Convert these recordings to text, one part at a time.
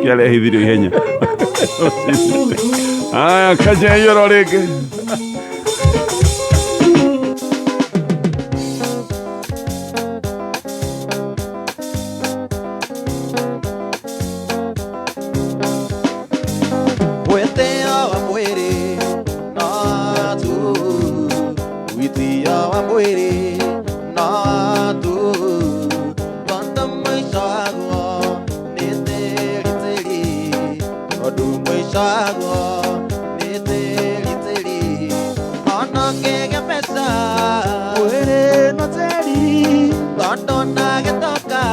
Kĩarehithirio ihenya. Aya, kajeiyũro rĩngĩ. Mwĩtĩo wa mwĩrĩ no tu, wĩtĩo wa mwĩrĩ no tu, tondũ mũico waguo nĩ tĩri tĩri, tondũ mũico waguo nĩ tĩri tĩri, ona ũkĩgĩa mbeca Mwĩrĩ no tĩri, tondũ na gĩtonga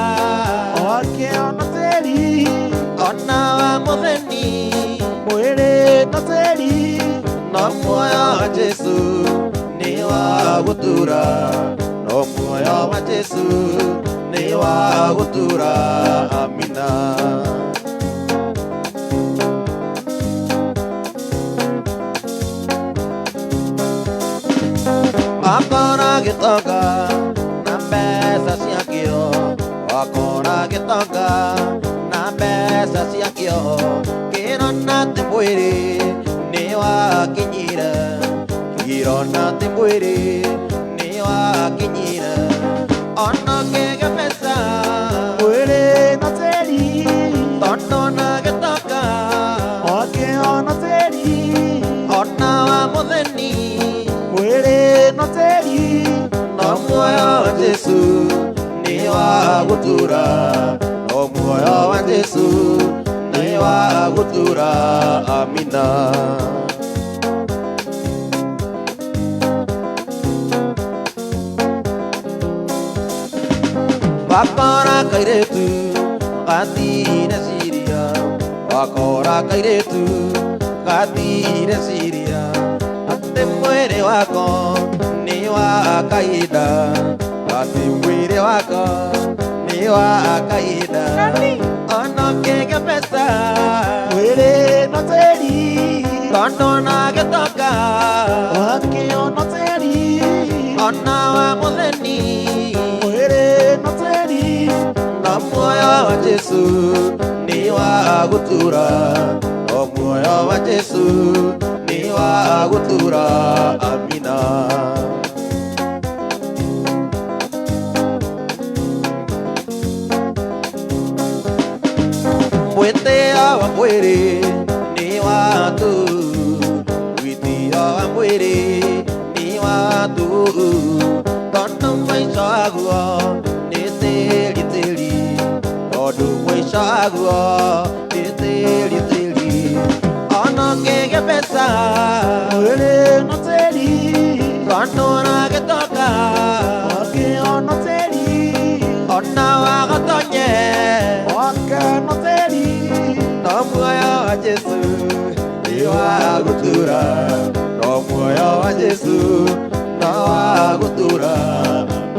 wakĩona tĩri, ona wa mũthĩni mwĩrĩ no tĩri, no muoyo wa Jesu nĩ wa gũtũũra, no muoyo wa Jesu nĩ wa gũtũũra, amina. Wakora gĩtonga na mbeca ciakĩo, wakora gĩtonga na mbeca ciakĩo, kĩrona atĩ mwĩrĩ nĩ wakinyire, kĩrona atĩ mwĩrĩ nĩ wakinyire, ona ũkĩgĩa mbeca mwĩrĩ no tĩri, tondũ na gĩtonga wakĩona tĩri, ona wa mũthĩni mwĩrĩ no tĩri, no muoyo wa Jesu nĩ wa gũtũũra, no muoyo wa Jesu nĩ wa gũtũũra, amina. Wakora kairĩtu gathire Ciria, wakora kairĩtu gathire Ciria, atĩ mwĩrĩ wako nĩ wa kahinda, atĩ mwĩrĩ wako nĩ wa kahinda, ona ũkĩgĩa mbeca mwĩrĩ no tĩri, tondũ na gĩtonga wakĩona tĩri, ona wa mũthĩni mwĩrĩ no tĩri, no muoyo wa Jesu nĩ wa gũtũũra, no muoyo wa Jesu nĩ wa gũtũũra, amina. Mwĩtĩo wa mwĩrĩ nĩ wa tu, wĩtĩo wa mwĩrĩ nĩ wa tu, tondũ mũico waguo nĩ tĩri tĩri, tondũ mũico waguo nĩ tĩri tĩri, ona ũkĩgĩa mbeca mwĩrĩ no tĩri, tondũ na gĩtonga wakĩona tĩri, ona wa gatonye wakĩona tĩri, no muoyo wa Jesu nĩ wa gũtũũra, no muoyo wa Jesu no wa gũtũũra,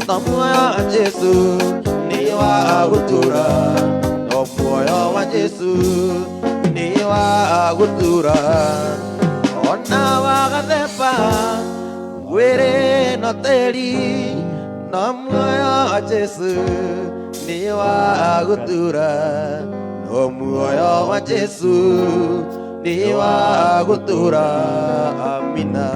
no muoyo wa Jesu nĩ wa gũtũũra, no muoyo wa Jesu nĩ wa gũtũũra, ona wagathemba mwĩrĩ no tĩri, no muoyo wa Jesu nĩ wa gũtũũra, no muoyo wa Jesu nĩ wa gũtũũra, amina.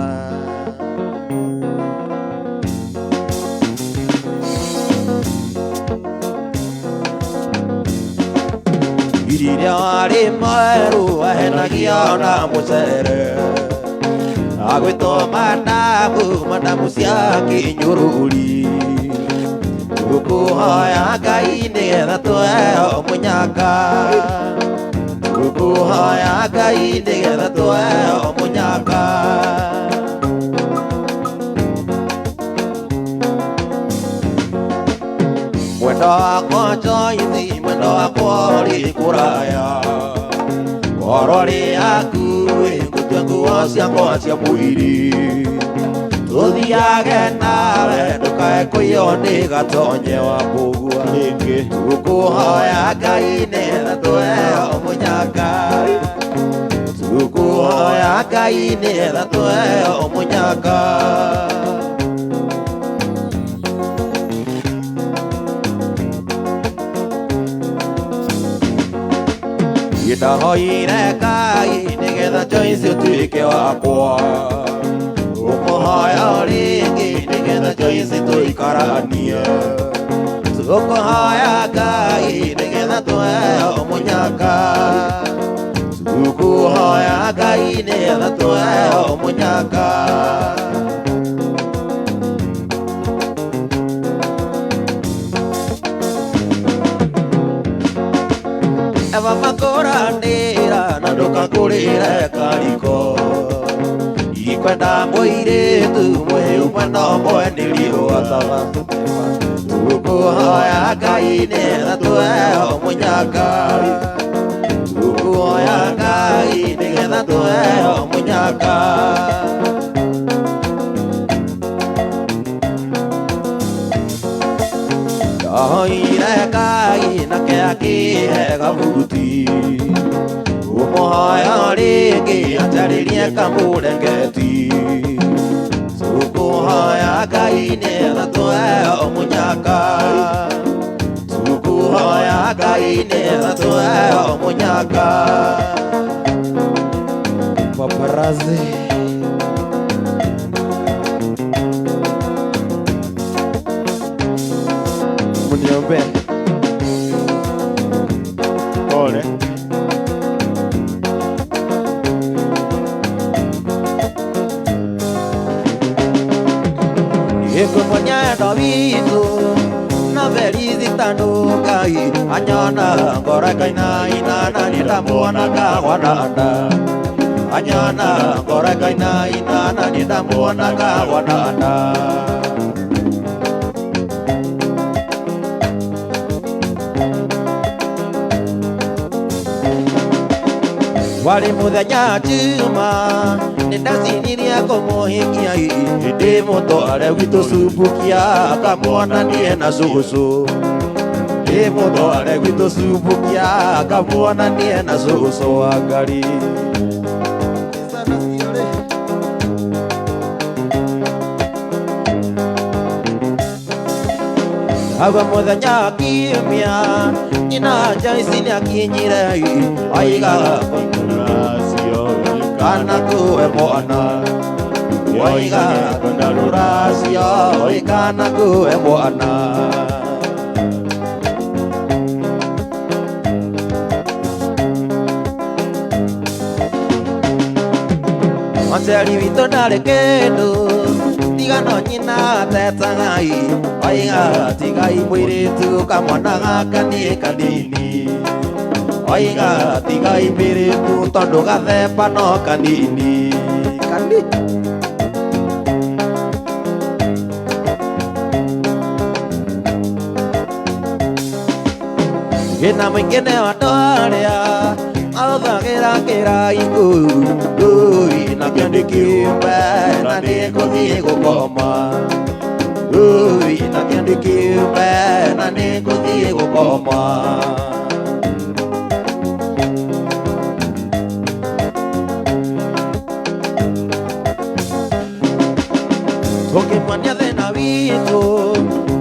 Iria warĩ mwerũ wahenagio na mũcere, agwĩtwo mandamu, mandamu cia kĩnyũrũri, tũkũhoya Ngai nĩgetha tũheo mũnyaka, tũkũhoya Ngai nĩgetha tũheo mũnyaka. Mwendo wakwa Joyce, mwendo wakwa ũrĩ kũraya, ngoro rĩ hakuhĩ ngũtue nguo ciakwa cia mwĩrĩ, tũthiage nawe ndũkae kũiywo nĩ gatonye wa kũgua Rĩngĩ. Tũkũhoya Ngai nĩgetha tũheo mũnyaka, tũkũhoya Ngai nĩgetha tũheo mũnyaka. Ndahoire Ngai nĩgetha Joyce ũtuĩke wakwa. Ũkũhoya rĩngĩ nĩgetha Joyce tũikaranie. Tũkũhoya Ngai nĩgetha tũheo mũnyaka. Tũkũhoya Ngai nĩgetha tũheo mũnyaka. Eva makoranĩra na ndũkakũrĩre kariko. Ikwenda mũirĩtu mũhĩu mwena ũmwe nĩ riũa taba. Tũkũhoya Ngai nĩgetha tũheo mũnyaka. Tũkũhoya Ngai nĩgetha tũheo mũnyaka. Ndahoire Ngai nake akĩhe gabuti. Ũmũhoya rĩngĩ anjarĩrie kamũrengeti. Tũkũhoya Ngai nĩgetha tũheo mũnyaka. Tũkũhoya Ngai nĩgetha tũheo mũnyaka. Paparazzi. Mniombe. Pole. Ĩkũmonia endo witũ na berithi tandukai anyona ngoro ĩkainaina na nĩndamuona kagwananda. Anyona ngoro ĩkainaina na nĩndamuona kagwananda. Warĩ mũthenya Juma nĩndacinirie kũmũhikia hĩndĩ mũtware gwitũ Subukia akamuonanie na cũcũ. Ndĩ mũtware gwitũ Subukia akamuonanie na cũcũ wa Ngai. Agwa mũthenya wa kiumia nyina Joyce nĩakinyire oigaga kana kuwe mwana. Oigaga rũracio kana kuwe mwana. Mũciari witũ ndarĩ kĩndũ tiga no nyina atetaga oigaga tigai mũirĩtu kamwana gaka nĩ kanini. Oigaga tigai mũirĩtu tondũ gathemba no kanini. Kani. Gĩna mũingĩ nĩ wa andũ arĩa mahũthagĩra kĩraikũ. Ũi nakĩo nĩ kĩũmbe na nĩngũthiĩ gũkoma. Ũi nakĩo nĩ kĩũmbe na nĩngũthiĩ gũkoma. Tũkĩmuonia thĩna witũ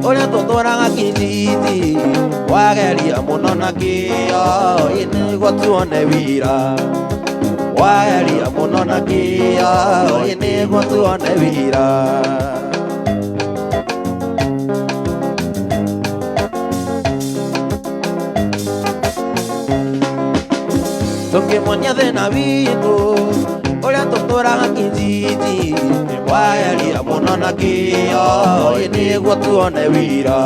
ũrĩa tũtũraga kijiji wageria mũno na kĩo nĩguo tuone wĩra. Wageria mũno na kĩo nĩguo tuone wĩra. Tũkĩmuonia thĩna witũ ũrĩa tũtũraga kijiji wageria mũno na kĩo nĩguo tuone wĩra.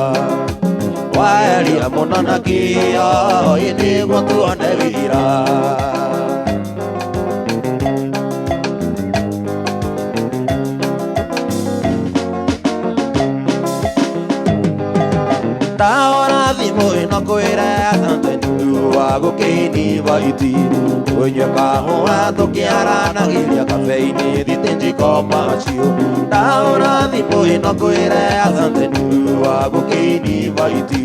Wageria mũno na kĩo nĩguo tuone wĩra. Ndahũra thimũ ĩno kwĩre asante nĩ wa gũkĩinivite. Ũnyue kahũa tũkĩaranagĩria kabeinĩ thitĩnjiko macio. Ndahũra thimũ ĩno kwĩre asante nĩ wa gũkĩinivite.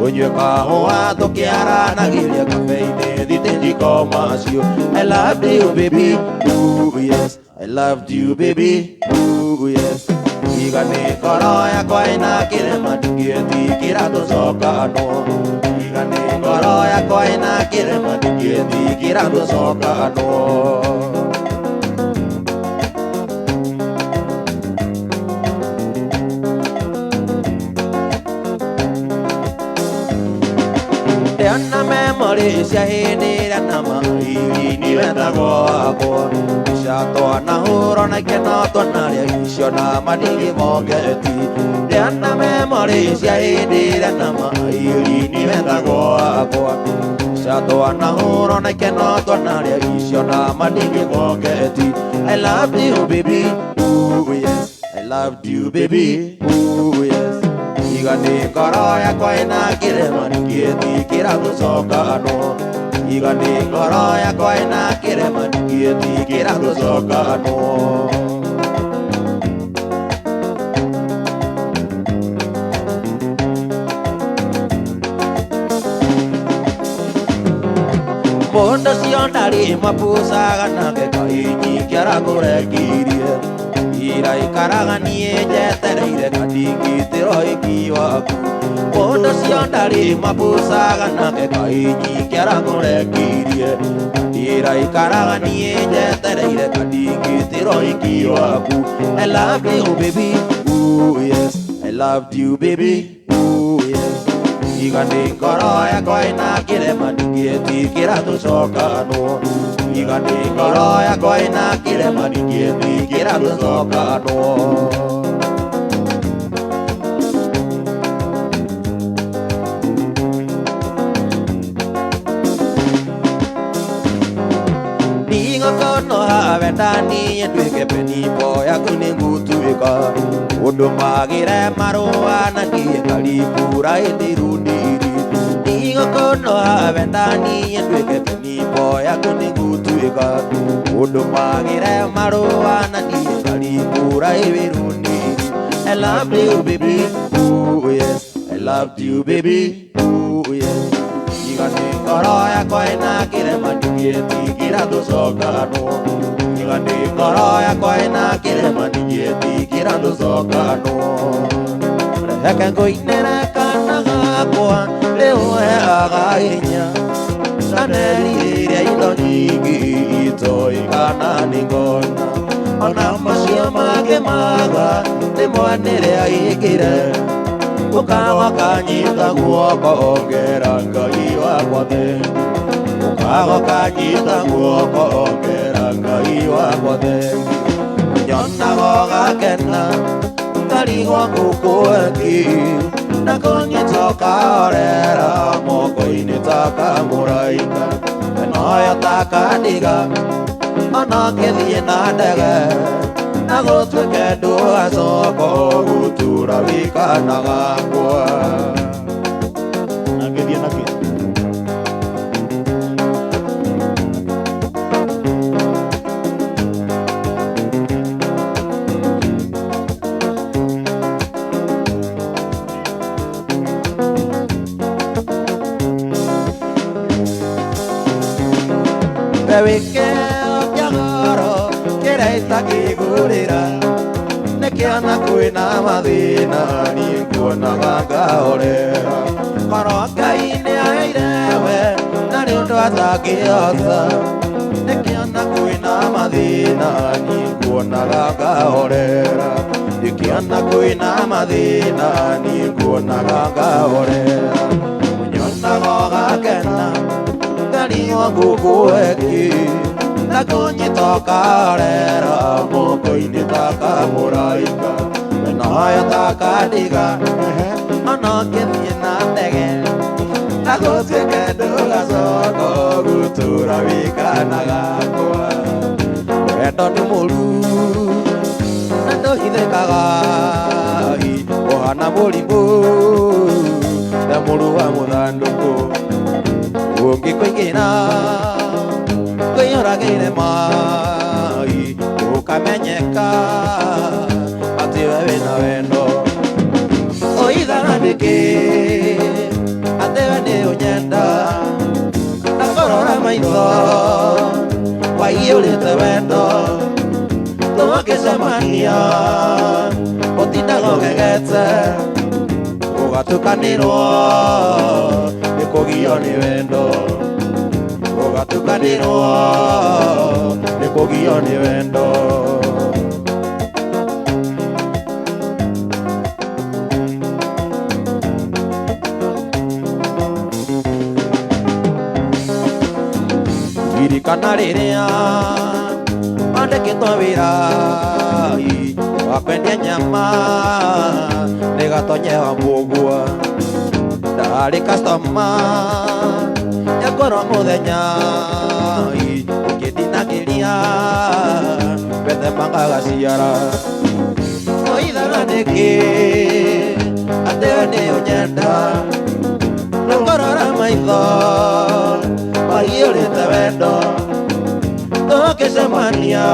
Ũnyue kahũa tũkĩaranagĩria kabeinĩ thitĩnjiko macio. I loved you baby, ooh yes. I loved you baby, ooh yes. Tiga nĩ ngoro yakwa ĩna kĩrema ndingĩtigĩra tũcokanwo. Tiga Iga nĩ ngoro yakwa ĩna kĩrema ndingĩtigĩra tũcokanwo. Ndĩona memory cia hĩndĩ ĩrĩa nama hihi wendagwo wakwa mbica twanahũrwo na ikeno twanarĩa icio na matigĩbongeti. Ndĩona memory cia hĩndĩ ĩrĩa nama hihi wendagwo wakwa mbica twanahũrwo na ikeno twanarĩa icio na matigĩbongeti. I love you baby, ooh yes, I loved you baby, ooh yes. Iga nĩ ngoro yakwa ĩna kĩrema ndingĩtigĩra gũcokanwo. Iga nĩ ngoro yakwa ĩna kĩrema ndingĩtigĩra gũcokanwo. Mũndũ ũcio ndarĩ mabucaga nake kaĩ nyingĩ arakũrekirie. Iraikaraga niĩ njetereire kandingitĩro iki waku. Mũndũ ũcio ndarĩ mabucaga nake kaĩ nyingĩ arakũrekirie. Iraikaraga niĩ njetereire kandingitĩro iki waku. I love you baby, ooh yes, I loved you baby, ooh yes. Iga nĩ ngoro yakwa ĩna kĩrema ndingĩtigĩra tũcokanwo. Iga nĩ ngoro yakwa ĩna kĩrema ndingĩtigĩra tũcokanwo. Ndingũkorwo hawe niĩ nduĩke penibo yaku nĩngũtuĩka. Ũndũmagĩre marũa na niĩ ngaribura ĩndĩ rundiri. Ndingũkorwo hawe niĩ nduĩke penibo yaku nĩngũtuĩka. Ũndũmagĩre marũa na niĩ ngaribura ĩwĩ rundiri. I love you baby, ooh yes, I loved you baby, ooh yes. Iga nĩ ngoro yakwa ĩna kĩrema ndingĩtigĩra tũcokanwo. Iga nĩ ngoro yakwa ĩna kĩrema ndingĩtigĩra tũcokanwo. Reke ngũinĩre kana gakwa rĩu heaga hinya. Ndaneririe indo nyingĩ itoĩ kana nĩ ngona. Ona macio mangĩ maga nĩ mwanĩre aigire. Ũkaga kanyita guoko ongera Ngai wakwa thengi. Ũkaga kanyita guoko ongera Ngai wakwa thengi. Nyonaga ũgakena ngarigwo ngũkũeki. Na kũnyita ũkahorera moko-inĩ ta kamũraika. Noyo ta kandiga ona ngĩthiĩ na ndege. Na gũtuĩke ndũgacoka gũtura wĩkana gakwa. Angĩthiĩ nakĩ? We wĩ kĩheo kĩa goro kĩrĩa itangĩgũrĩra. Nĩkĩona kwĩna mathĩna niĩ nguonaga ngahorera. Korwo Ngai nĩaheire we na nĩ ũndũ atangĩhota. Nĩkĩona kwĩna mathĩna niĩ nguonaga ngahorera. Nĩkĩona kwĩna mathĩna niĩ nguonaga ngahorera. Ũnyonaga ũgakena ngarigwo ngũkũeki. Na kũnyita ũkahorera moko-inĩ ta kamũraika. Noyo ta kandiga ona ngĩthiĩ na ndege. Na gũtuĩke ndũgacoka gũtũra wĩkana gakwa. Wendo nĩ mũru na ndũhithĩkaga ũhana mũrimũ ta mũru wa mũthandũkũ. Ũngĩkũingĩra kwĩyũragĩre mai ũkamenyeka atĩ we wĩna wendo. Ũithaga nĩkĩ atĩ we nĩ ũnyenda na kũrora maitho waiyũrĩte wendo. Tũngĩcemania ũtindaga ũgegete Ũgatukanĩrwo nĩ kũgio nĩ wendo. Ũgatukanĩrwo nĩ kũgio nĩ wendo. Ririkana rĩrĩa wandĩkĩtwo wĩra wa kwendia nyama nĩgatonyewa mũgua ndarĩ customer yakorwo mũthenya ũkĩtinagĩria wethemanga gaciara oithaga nĩkĩ atĩ we nĩ ũnyenda nũkũrora maitho mahiũrĩte wendo tũkĩcemania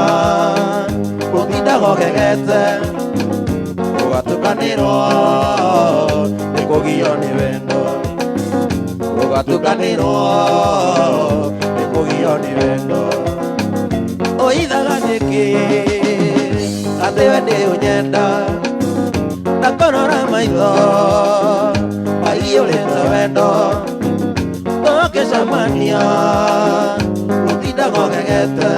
ũtindaga ũgegete ũgatukanĩrwo nĩ kũgio nĩ wendo. Ũgatukanĩrwo nĩ kũgio nĩ wendo. Oithaga nĩkĩ atĩ we nĩ ũnyenda ndakũrora maitho mahiũrĩte wendo tũkĩcemania ũtindaga ũgegete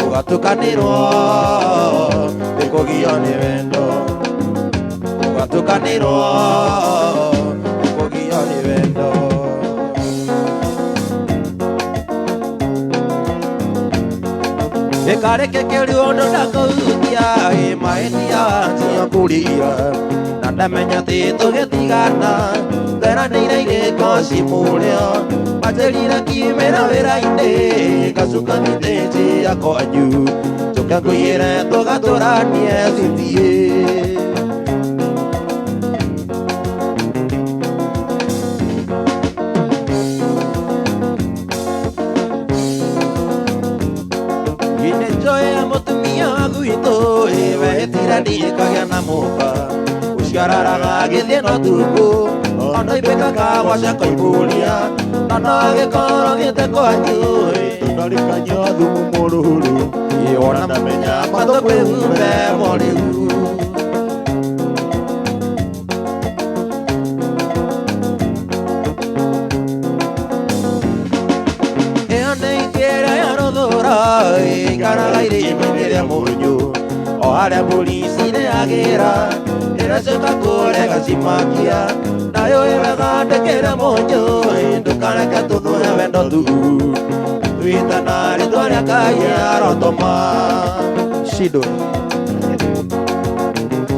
ũgatukanĩrwo nĩ kũgio nĩ wendo. Ũgatukanĩrwo nĩ kũgio nĩ wendo. Ĩkarĩkĩkĩrio ũndũ ndakũhutia mahĩtia wanjia na ndamenya atĩ tũgĩtigana tweranĩire irĩko cimũrĩo manjĩrire kiumĩra wĩra-inĩ ngacuka thitĩnji ya kwanyu njũke ngũiyĩre tũgatũranie citiĩ. Njoya mũtumia gwitũ wehĩtire ndikagĩa na mũka ũciararaga agĩthiĩ na ũtukũ ona ibĩkaga gwaca koimbũria na no agĩkorwo gĩte kwanyu Ndarikanyua thumu mũrũrũ ona ndamenya matũkwĩhumbe mũrĩu. Ĩyo nĩ itĩra ya rũthũra ikaraga irima-inĩ rĩa mũnyũ o harĩa mbũri cirĩagĩra ĩracoka kũrega cimakia nayo ĩwega ndĩkĩre mũnyũ ndũkareke tũthũre wendo tu twĩtana rĩtwa rĩa Ngai arotoma. Shido.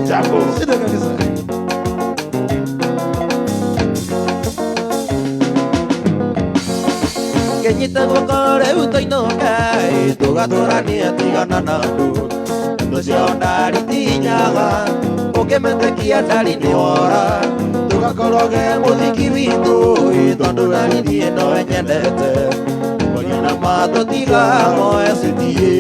Jambo. Shido kabisa. Kenyita guoko rĩu tũinũke tũgatũranie tigana na andũ andũ cio ndari tinyaga ũkĩmetĩkia ndari nĩ wora tũgakoroge mũthiki witũ tondũ ndari niĩ nowe nyendete kwaria na ma tũtigamoe citiĩ.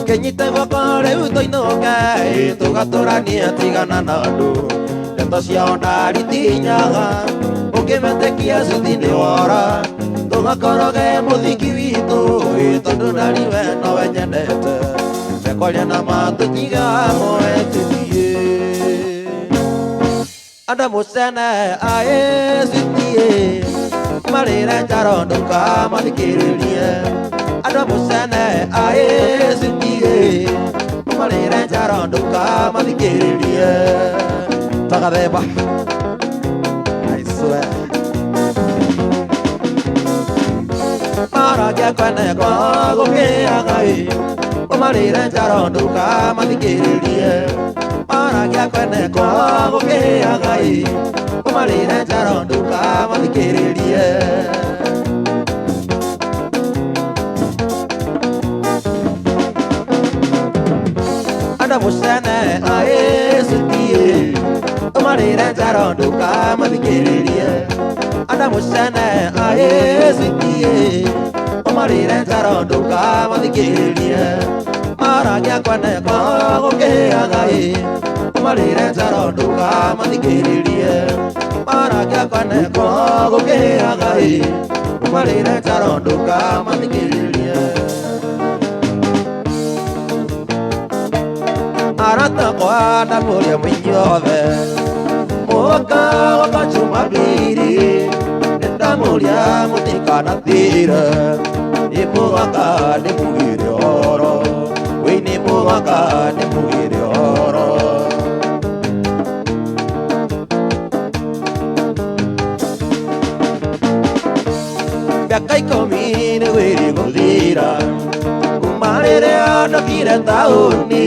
Kenyite guoko rĩu tũinũke tũgatũranie tigana na andũ ndeto ciao ndari tinyaga ũkĩmetĩkia cuthi nĩ wora tũgakoroge mũthiki witũ tondũ ndari we nowe nyendete mekwaria na ma tũtigamoe citiĩ. Andũ mũcene aĩ citiĩ marĩre njaro ndũkamathikĩrĩrie. Andũ mũcene aĩ citiĩ marĩre njaro ndũkamathikĩrĩrie. Tagathemba. I swear. Maragia kwenekwa gũkĩaga ĩ ũmarĩre njaro ndũkamathikĩrĩrie. Maragia kwenekwa gũkĩaga ĩ ũmarĩre njaro ndũkamathikĩrĩrie. Andũ mũcene aĩ citiĩ ũmarĩre njaro ndũkamathikĩrĩrie. Andũ mũcene aĩ citiĩ ũmarĩre njaro ndũkamathikĩrĩrie. Maragia kwenekwa gũkĩaga ĩ Marire njaro ndũkamathikĩrĩrie Marake kwaneko gũkĩaga ĩ Marire njaro ndũkamathikĩrĩrie Arata kwa ndamũria mwinyothe Mũka waka Jumapili Ndamũria mũtikanathire Nĩ mũgaka ndĩmugĩre ũhoro Wĩ nĩ mũgaka ndĩmugĩre ũhoro Mĩaka ikũmi nĩgwĩrĩ gũthira Kuma rĩrĩa ndokire taũni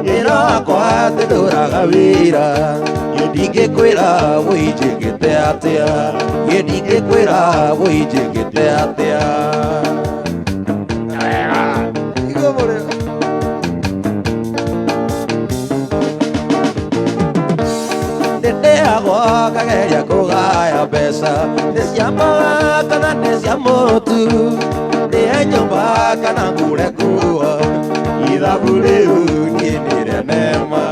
Wĩra wakwa atĩ ndũraga wĩra Niĩ ndingĩkwĩra wũinjĩkĩte atĩa Niĩ ndingĩkwĩra wũinjĩkĩte atĩa Nĩndĩagwo ngageria kũgaya mbeca Nĩ cia mboga kana nĩ cia mũtu Ndĩe nyũmba kana ngũre nguo Ithabu rĩu niĩ nĩrĩa nema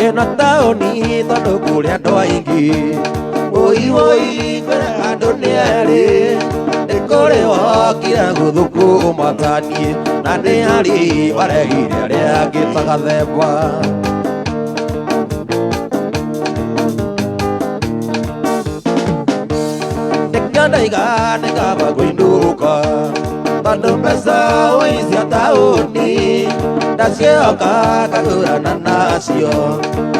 Ĩno taũni tondũ kũrĩ andũ aingĩ Wũi wũi kwĩna andũ nĩ erĩ Nĩ kũrĩ wokire gũthũkũma ta niĩ Na nĩ harĩ waregire arĩa angĩ ta gathemba Nĩkĩo ndaiga nĩ kaba kũinũka Tondũ mbeca wũi cia taũni Ndacioka ngagũrana nacio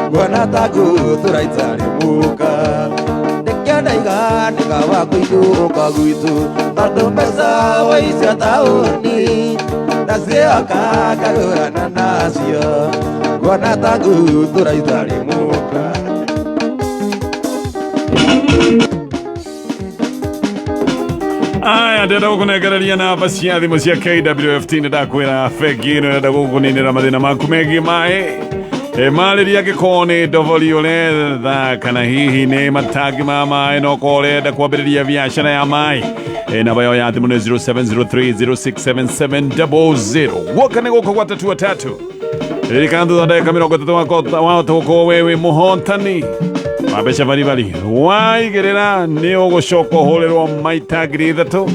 Nguona ta ngũtũra itarĩ mũka Nĩkĩo ndaiga nĩ kaba kũinũka gwitũ Tondũ mbeca wũi cia taũni Ndacioka ngagũrana nacio Nguona ta ngũtũra itarĩ mũka Aya ndĩrenda gũkũnengereria namba cia thimũ cia KWFT nĩ ndakwĩra bengi ĩno ĩrenda gũkũninĩra mathĩna maku megiĩ maĩ marĩria angĩkorwo nĩ ndobori ũretha kana hihi nĩ matangi ma maĩ no korwo ũrenda kwambĩrĩria biacara ya maĩ namba yao ya thimũ nĩ 0703067700 guoka nĩ gũkũ gwa tatua tatu ririkana thutha wa ndagĩka mĩrongo ĩtatũ wahota gũkorwo we wĩ mũhotani wa mbeca baribari waigĩrĩra nĩ ũgũcoka ũhũrĩrwo maita 3,000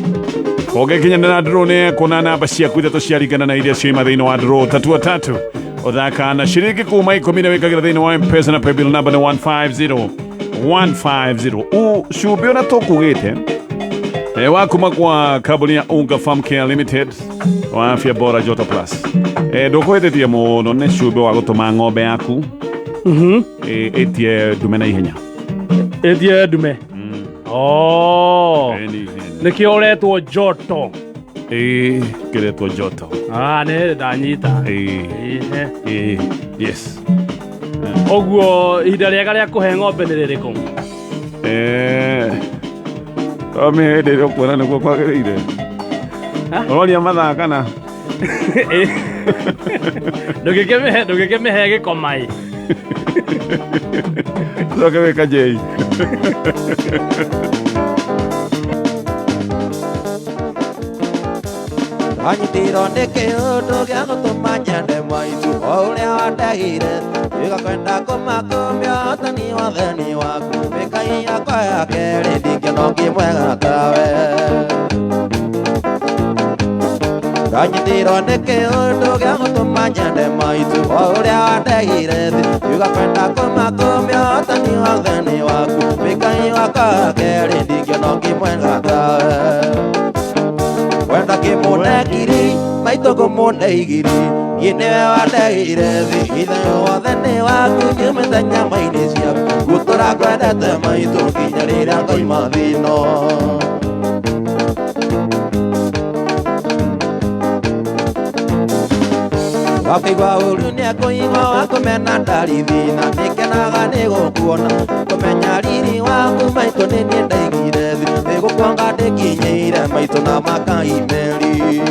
ũngĩkinyanĩra draw nĩ ekuona namba ciaku ithatũ ciaringana na iria cioima thĩinĩ wa draw tatua tatu ũthaka na ciringi kuma ikũmi na wĩkagĩra thĩinĩ wa mpesa na paybill namba nĩ 150 150 cumbĩ ũrĩa tũkugĩte wa kuma kwa kambuni ya Unga Farm Care Limited wa afya bora Jota Plus ndũkũhĩtĩtie mũno nĩ cumbĩ wa gũtũma ng'ombe yaku ĩtie ndume na ihenya Ĩtie ndume Oh Ĩni, ĩni. Nĩkĩo ũretwo Joto Ĩĩ, kĩretwo Joto Ah nĩ ndanyita Ĩĩ, Ĩhe. ĩĩ, yes Ũguo ihinda rĩega rĩa kũhe ng'ombe nĩ rĩrĩkũ Ome hĩndĩ ĩrĩa ũkuona nĩguo kwagĩrĩire ũroria mathaa kana Ĩ. Ndũngĩkĩmĩhe gĩkoma ĩ coke wĩka njei Anyitirwo nĩ kĩũndũ gĩa gũtũma nyende maitũ o ũrĩa wandehire Igakwenda kũmakũmia ũhotani wothe nĩ waku Mĩkai yakwa ya kerĩ ndingĩona ũngĩ mwega tawe Ndanyitirwo nĩ kĩũndũ gĩa gũtũma nyende maitũ o ũrĩa wandehire thĩ Igakwenda kũmakũmia ũhotani wothe nĩ waku Mĩkai yakwa ya kerĩ ndingĩona ũngĩ mwega tawe Wenda kĩmũne ngiri maitũ ngũmũne igiri Niĩ nĩwe wandehire thĩ ithe wothe nĩ waku nyumĩte nyama-inĩ ciaku Gũtũra ngwendete maitũ nginya rĩrĩa ngoima thĩ ĩno Wakũigua ũru nĩekũigua wakũmena ndarĩ thĩna Nĩngenaga nĩ gũkuona kũmenya riri waku maitũ nĩ niĩ ndaigire thĩ Nĩgũkuonga ndĩkinyĩire maitũ na makaimeri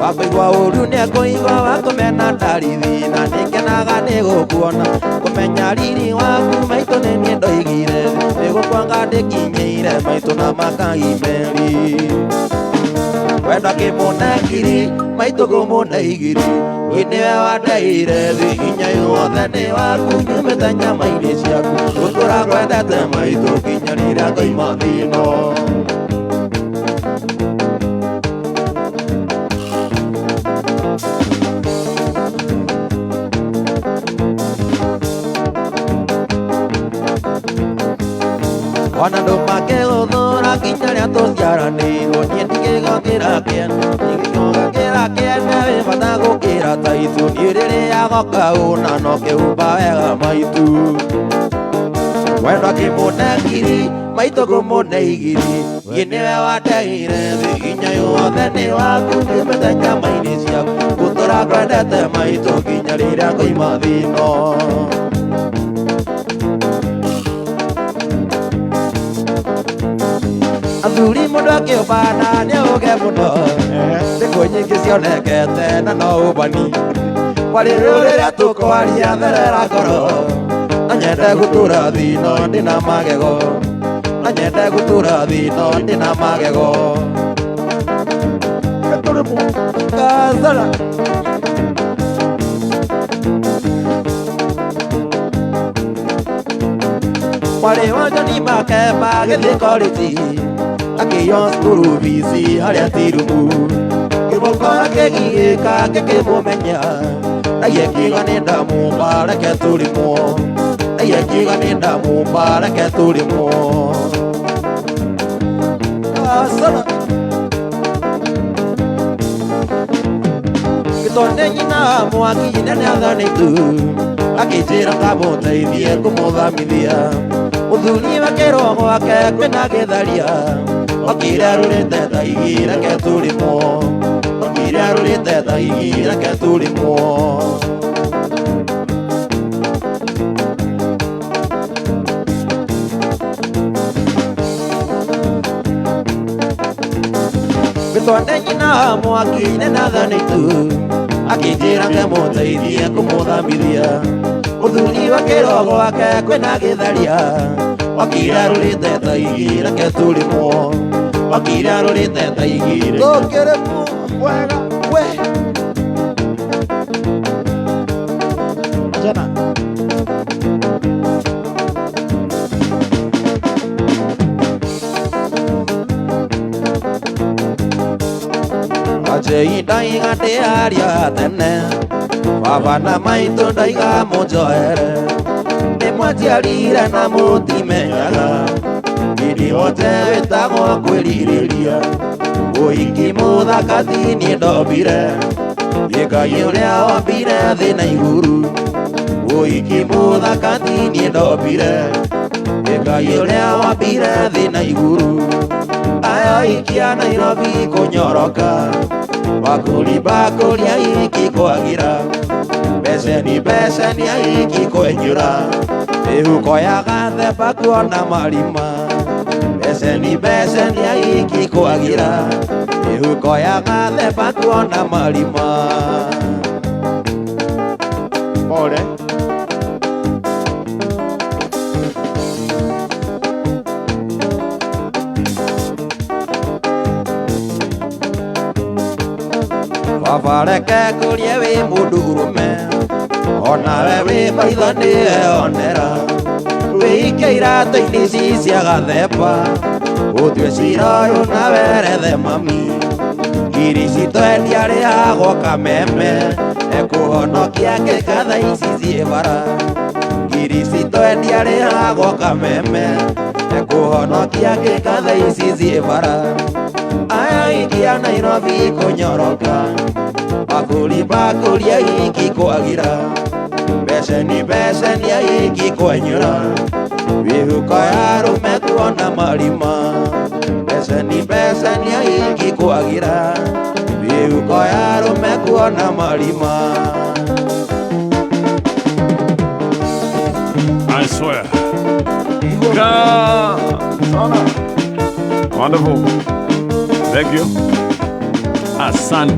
Wakũigua ũru nĩekũigua wakũmena ndarithi na nĩngenaga nĩgũkuona kũmenya riri waku maitũ nĩ niĩ ndoigire nĩgũkwanga ndĩkinyĩire maitũ na makaimeri wenda kĩmũne ngiri maitũ kũmũne igiri niĩ nĩwe wandeire thĩ hinya yothe nĩ waku nyumĩte nyama-inĩ ciaku gũtũra kwendete maitũ nginya rĩrĩa ngoima thĩno. Ona andũ makĩgũthũra nginya rĩrĩa tũciaranĩirwo niĩ ndingĩgokĩra kĩene ndingĩgokĩra kĩene wĩ bata gũkĩra ta ithu niĩ rĩrĩaga kaũna no kĩhumba wega maitu wenda kĩmũne ngiri maitũ ngũmũne igiri niĩ nĩwe wandeire thĩ hinya yothe nĩ waku nyumĩte nyama-inĩ ciaku gũtũra kwendete maitũ nginya rĩrĩa ngoima thĩno. Athuri mũndũ akĩũmbana nĩauge mũno thikũ nyingĩ cionekete na no ũmbani kwarĩrĩo rĩrĩa tũkwaria therera ngoro na nyende gũtũra thino ndĩna magego na nyende gũtũra thino ndĩna magego Kazara mwarĩ wa John Makemba agĩthiĩ korĩnji akĩiywo cukuru bici harĩa ti rumu kĩboko kĩgiĩka gĩkĩmũmenya naye ngiuga nĩ ndamũmba reke tũrĩmwo naye ngiuga nĩ ndamũmba reke tũrĩmwo. Asana gĩtone nyina wa mwaki nene athanĩtu akĩnjĩra kamũteithie kũmũthamithia mũthuri wa kĩrwo gwake kwĩna gĩtharia okire arũrĩte ta igi reke tũrĩmwo okire arũrĩte ta igi reke tũrĩmwo. Gĩtone nyina wa mwaki nene athanĩtu akĩnjĩra ngemũteithie kũmũthamithia mũthuri wa kĩrwo gwake kwĩna gĩtharia okire arũrĩte ta igi reke tũrĩmwo okire arũrĩte ta igi tũkĩrĩmwo wega we Jana Ajei ndaiga ndĩaria tene baba na maitũ ndaiga mũnjoere nĩmwanjiarire na mũtimenyaga gĩndĩ wothe wĩtagwo kwĩrirĩria ũhiki mũthaka ti niĩ ndombire nĩ Ngai ũrĩa wombire thĩ na igũrũ ũhiki mũthaka ti niĩ ndombire nĩ Ngai ũrĩa wombire thĩ na igũrũ ayo ikia Nairobi kũnyoroka bakũri bakũri aiki kwagira beceni beceni aiki kwenyũra mĩhuko ya gathemba kuona marima beceni beceni aiki kwagira mĩhuko ya gathemba kuona marima. Pole. Baba reke ngũrie wĩ mũndũ ũrũme onawe wĩ maitho nĩweyonera wĩike iratũ-inĩ ici cia gathemba ũtue cira ũyũ na werethe mami ngiri citwendia rĩhagwo kameme ekũhonokia kĩka thaa ici ciĩ bara ngiri citwendia rĩhagwo kameme ekũhonokia kĩka thaa ici ciĩ bara aya ikia Nairobi kũnyoroka bakũri bakũri aiki kwagira beceni beceni aiki kwenyũra mĩhuko ya arũme kuona marima beceni beceni aiki kwagira mĩhuko ya arũme kuona marima. I swear. God. Wonderful. Thank you. Asante.